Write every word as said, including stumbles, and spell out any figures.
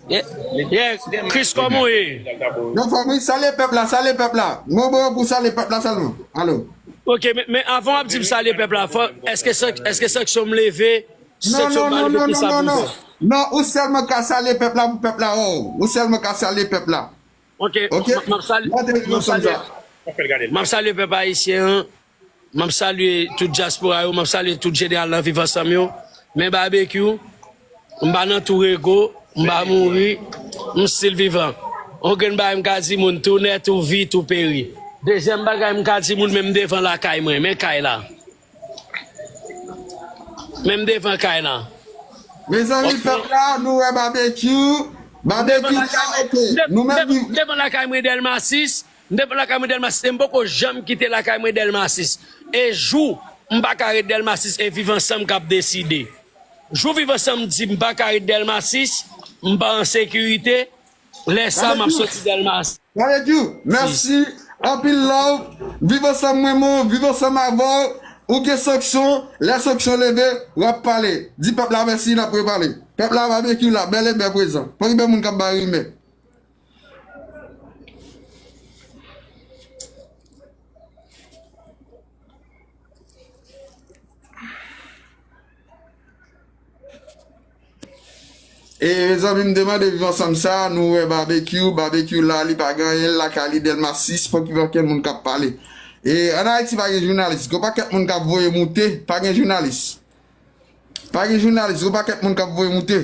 Yeah, yeah, Chris, kòman w ye? Nan fòm, wi, salye pèp la, salye pèp la. Mwen, mwen, pou salye pèp la sèlman. Alo. Ok, men, men avan w ap di m salye pèp la, fò, èske sank-, èske sanksyon m leve? Non, sanksyon non, non, non, non, non, non. Non, ou sèlman ka salye pèp la pou pèp la wè w. Ou sèlman ka salye pèp la. Ok, ok? M, m ap salye, m ap salye, m ap salye pèp ayisyen an. M ap salye tout dyaspora yo, m ap salye tout jeneral nan Viv Ansanm yo. Men Babekyou, m pa nan tou rego, m pa mouri, m still vivan. On grenn bagay m ka di moun, tou nèt ou vi, tou peri. Dezyèm bagay m ka di moun, men m devan lakay mwen, men kay la. Men m devan kay la. Mezanmi, pèp la, nou wè Babekyou. Babekyou la, ok. Nou menm, devan lakay mwen Dèlma sis. M te pran lakay mwen Dèlma sis, e m poko janm kite lakay mwen Dèlma sis. E jou m pa ka ret Dèlma sis, e Viv Ansanm k ap deside. Jou Viv Ansanm di m pa ka ret Dèlma sis, m pa an sekirite, lè sa m ap soti Dèlma sis. Babekyou, mèsi. Anpil love. Viv Ansanm mwen, mwen, Viv Ansanm avè w. Ou gen sanksyon, lè sanksyon leve, w ap pale. Di pèp la mèsi, n ap repale. Pèp la, Babekyou la, bèl e bèl prezan. Pa gen moun k ap bay rimè. E, mezanmi, m te mande Viv Ansanm sa, nou wè Babekyou, Babekyou la, li pa gen anyen, l lakay li Dèlma sis, fòk gen moun k ap pale. E, ann Ayiti pa gen jounalis, gen pakèt moun k ap voye moute, pa gen jounalis. Pa gen jounalis, gen pakèt moun k ap voye moute.